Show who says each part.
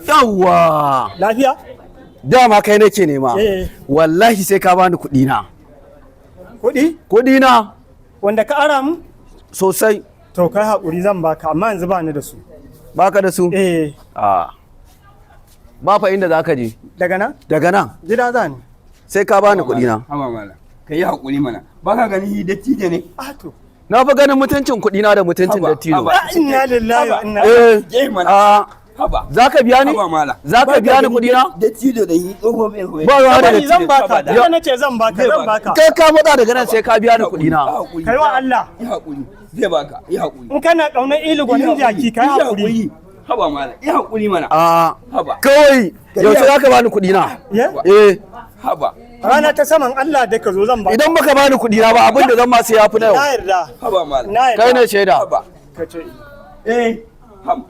Speaker 1: Yawwa.
Speaker 2: Lafiya?
Speaker 1: Dama kai nake nema.
Speaker 2: Eh.
Speaker 1: Wallahi sai ka bani kuɗi na.
Speaker 2: Kuɗi?
Speaker 1: Kuɗi na.
Speaker 2: Wanda ka ara mu?
Speaker 1: Sosai.
Speaker 2: To kai haƙuri, zan baka, amma yanzu ba ni da su.
Speaker 1: Baka da su?
Speaker 2: Eh.
Speaker 1: A. Ba fa inda zaka je.
Speaker 2: Daga nan?
Speaker 1: Daga nan.
Speaker 2: Gida za ni.
Speaker 1: Sai ka bani kuɗi na.
Speaker 3: Haba malam. Ka yi haƙuri mana. Ba ka gani dattijo ne?
Speaker 2: Ah to.
Speaker 1: Na fi ganin mutuncin kuɗi na da mutuncin
Speaker 3: Haba,
Speaker 1: dattijo.
Speaker 3: haba.
Speaker 2: Ah, inna lillahi wa inna.
Speaker 1: Eh.
Speaker 3: Je mana.
Speaker 1: A.
Speaker 3: Haba.
Speaker 1: Za ka biya ni?
Speaker 3: Haba malam.
Speaker 1: Za ka biya ni kuɗi na?
Speaker 3: Dattijo da yi tsoho mai
Speaker 1: Ba ruwa da
Speaker 2: Bari zan
Speaker 1: dattijo.
Speaker 2: baka.
Speaker 3: Haba da.
Speaker 2: Da nace zan baka, zan baka.
Speaker 1: Kai ka matsa daga nan, sai ka biya ni kuɗi na.
Speaker 2: Kai wa Allah.
Speaker 3: Yi haƙuri. Zai baka. Yi haƙuri.
Speaker 2: In kana ƙaunar ilu gwanin jaki, kai haƙuri.
Speaker 3: Haba malam. Yi haƙuri mana.
Speaker 1: A.
Speaker 3: Haba.
Speaker 1: Kawai yaushe za ka bani kuɗi na?
Speaker 2: Ye?
Speaker 1: Eh.
Speaker 3: Haba.
Speaker 2: Rana ta saman Allah da ka zo zan baka.
Speaker 1: Idan baka bani kuɗi na ba, abin da zan ma sai yafi na
Speaker 2: Na
Speaker 1: yau.
Speaker 2: yarda.
Speaker 3: Haba malam.
Speaker 2: Na yarda.
Speaker 1: Kai ne shaida.
Speaker 3: Haba.
Speaker 2: Ka ce.
Speaker 3: Eh. Haba.